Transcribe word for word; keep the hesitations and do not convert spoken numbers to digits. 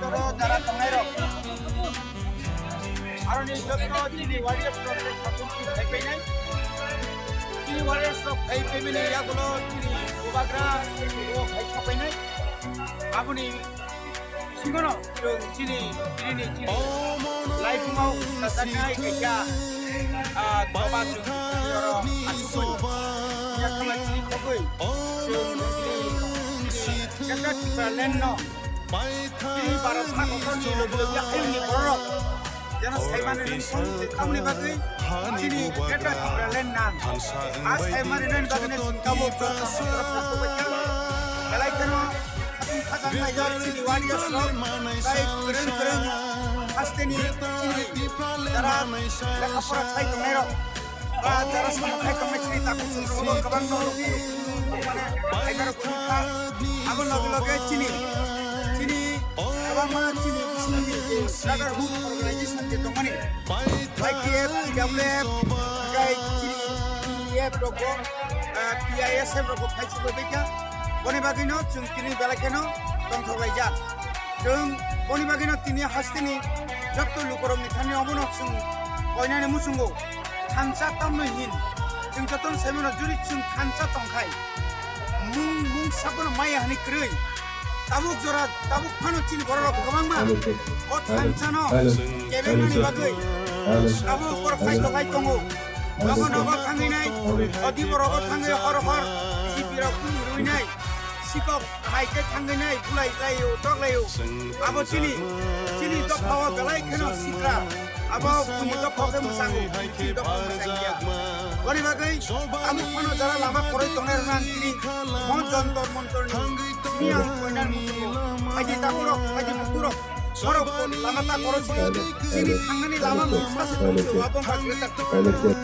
Toro jara tongnairok. Aroni jotto chini warriors rok tei satung chini phai painai. Chini warriors rok phai paimani yagulo chini bubagra o phai sopainai. Aboni bisingono chwng chini, chini, chini life-o sajaknai kaisa, ah, choba chwng oro achugwi. Yakama chini khogwi chwng chini, chini Greater Tipraland no chini Bharat hakotorni logi logi ayungni bororok jeno saimani rwngthung, tamoni bagwi chini Greater Tipraland nang. A saimani rwngni bagwino chwng tabuk belai kheno khajang naijak chini warriors rok, tei kwrwng kwrwng hasteni chini jara lekha pora sai tongnairok. Ba jara samung khai tongmani chini takhuk chwng rogo kwbangma rukni rukni mane khaina rok wngkha. Abo loge loge chini, chini kwbangma chini, chini je brotherhood organization je tongmani, Y T F, T W F, tei chini P F rokbo, ah, P I S F rokbo phai chukbai kha. Boni bagwino chwng tini belai kheno tongthok laijak. Chwng boni bagwino tini hasteni jotto lukurokni thani omono chwng koinani muchungo. Thansa tamno hin, chwng jotono saimano juri chwng thansa tongkhai. Mung, mung sabono maya hwnwi kwrwi. Tabuk jora, tabuk phano chini bororok kwbangma o thansano kebenani bagwi tabuk borok khai tokai tongo. Nogo nogo thangwi nai, o dibo rogo thangwi hor hor B J P rok kuni rwi nai. Sikok hai khe thangwi nai, bulai laio, tok laio. Abo chini, chini dopha o belai kheno sikra. Abo kuni dopha o khe mwchango, chini dopha o mwchangya. Boni bagwi tabuk phano jara lama kwrwi tongnai rwna ang chini mo jontor montorni chini ang koinar muchungo. Phaidi takhurok, phaidi bukhurok, borok lama ta khoro chini, chini thangnani lama mungsa se tongsi, abo wngkha Greater Tipraland.